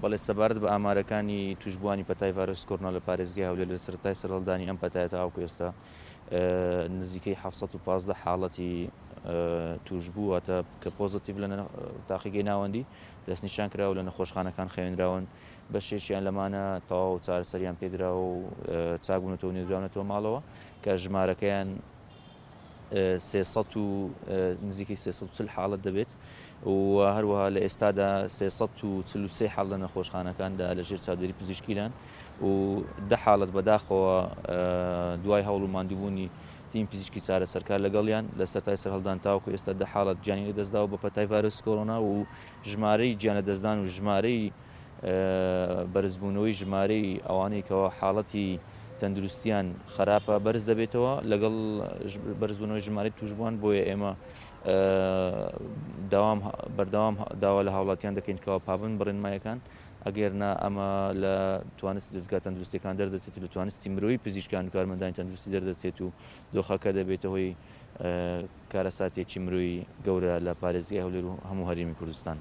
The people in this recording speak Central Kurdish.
بەڵێ سەبارەت بە ئامارەکانی تووشبووانی پەتای ڤایرۆسی کۆرۆنا لە پارێزگای هەولێر لە سەرەتای سەرهەڵدانی ئەم پەتایە تاوەکو ئێستا نزیکەی 715 حاڵەتی تووشبوو واتە کە پۆزەتیڤ لە تاقیگەی ناوەندی دەستنیشان کراوە لە نەخۆشخانەکان خەوێنراون بەشێکیان لەمانە تەواو چارەسەریان پێدراوە و چاکبوونەتەوە نێردراونەتەوە ماڵەوە کە ژمارەکەیان 300 و نزیکەی 340 حاڵەت دەبێت و هەروەها لە ئێستادا 343 حاڵ لە نەخۆشخانەکاندا لە ژێر چاودێری پزیشکیدان و دە حاڵەت بەداخەوە دوای هەوڵ و ماندووبوونی تیم پزیشکی چارەسەرکار لەگەڵیان لە سەرای سەرهەڵدان تاوەکو ئێستا دە حاڵەت گیانی لەدەستداوە بە پەتای ڤایرۆسی کۆرۆنا و ژمارەی گیانلەدەستدان و ژمارەی بەرزبوونەوەی ژمارەی ئەوانەی کەوا حاڵەتی تەندروستیان خراپە بەرز دەبێتەوە لەگەڵ بەرزبوونەوەی ژمارەی توشبووان بۆیە ئێمە داوام بەردەوام داوا لە هاوڵاتیان دەکەین کەوا پابند بڕێنمایەکان ئەگەر نا ئەمە لە توانستی دەزگا تەندروستیەکان دەردەچێت و لە توانستی مرۆیی پزیشکان و کارمەندانی تەندروستی دەردەچێت و دۆخەکە دەبێتە هۆی کارەساتێکی مرۆیی گەورە لە پارێزگای هەولێر و هەموو هەرێمی کوردستان.